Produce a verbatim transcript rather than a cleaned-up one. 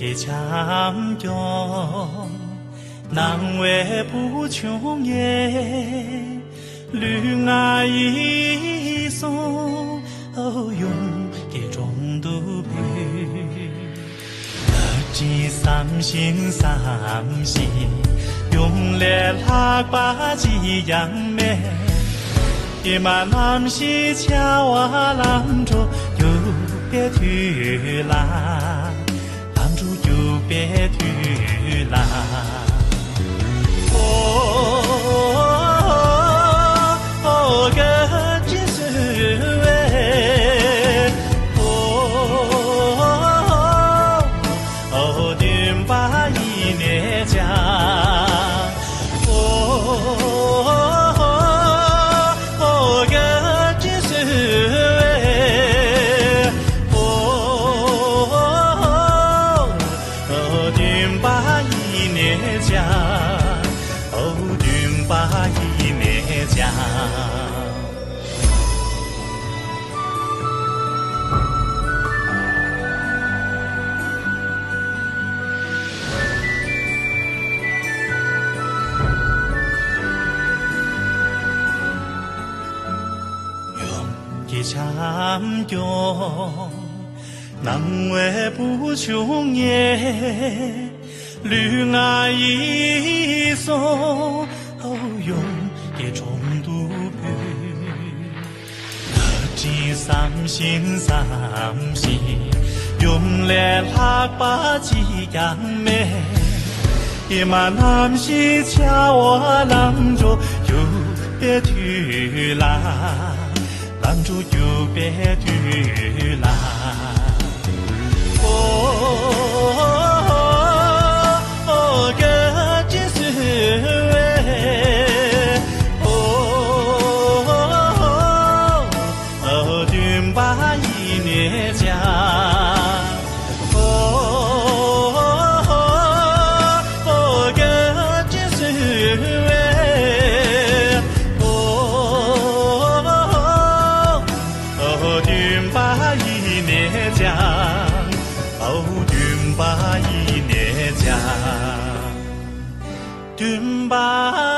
ཀྱེ་བྱམས་སྐྱོང་། སྣང་བའི་བུ་ཆུང་ངས། ལུས་ངག་ཡིད་གསུམ་ཡོངས་ཀྱི་དྲུང་དུ་ཕུལ། བཀའ་དྲིན་བསམ་ཞིང་བསམ་ཞིང་། ཡུམ་ལས་ལྷག་པ་ཅི་ཡང་མེད། ཀྱེ་མ་ནམ་ཞིག་བྱ་བ་ལམ་འགྲོ་འགྱུར་བའི་དུས་ལ། ལམ་འགྲོ་འགྱུར་བའི་དུས་ལ། ཨོ། ཨོ། བཀའ་དྲིན་གསོལ་བས། ཨོ། ཨོ། འདུན་པ་ཡིད་ནས་བྱ། ཨོ། ཨོ། བཀའ་དྲིན་གསོལ་བས། ཨོ། འདུན་པ་ཡིད་ནས་བྱ། ཨོ། འདུན་པ་ཡིད་ནས་བྱ། ཡུམ་གྱི་བྱམས་སྐྱོང་། སྣང་བའི་བུ་ཆུང་ངས། ལུས་ངག་ཡིད་གསུམ་ཡུམ་གྱི་དྲུང་དུ་ཕུལ། བཀའ་དྲིན་བསམ་ཞིང་བསམ་ཞིང་། ཡུམ་ལས་ལྷག་པ་ཅི་ཡང་མེད། ཀྱེ་མ་ནམ་ཞིག་བྱ་བ་ལམ་འགྲོ་འགྱུར་བའི་དུས་ལ། ལམ་འགྲོ་འགྱུར་བའི་དུས་ལ། ཨོ། ཨོ། བཀའ་དྲིན་གསོལ་བས། ཨོ། ཨོ། འདུན་པ་ཡིད་ནས་བྱ། ཨོ། ཨོ། བཀའ་དྲིན་གསོལ་བས། ཨོ། ཨོ། འདུན་པ་ཡིད་ནས་བྱ། ཨོ། འདུན་པ་ཡིད་ནས་བྱ། འདུན་པ།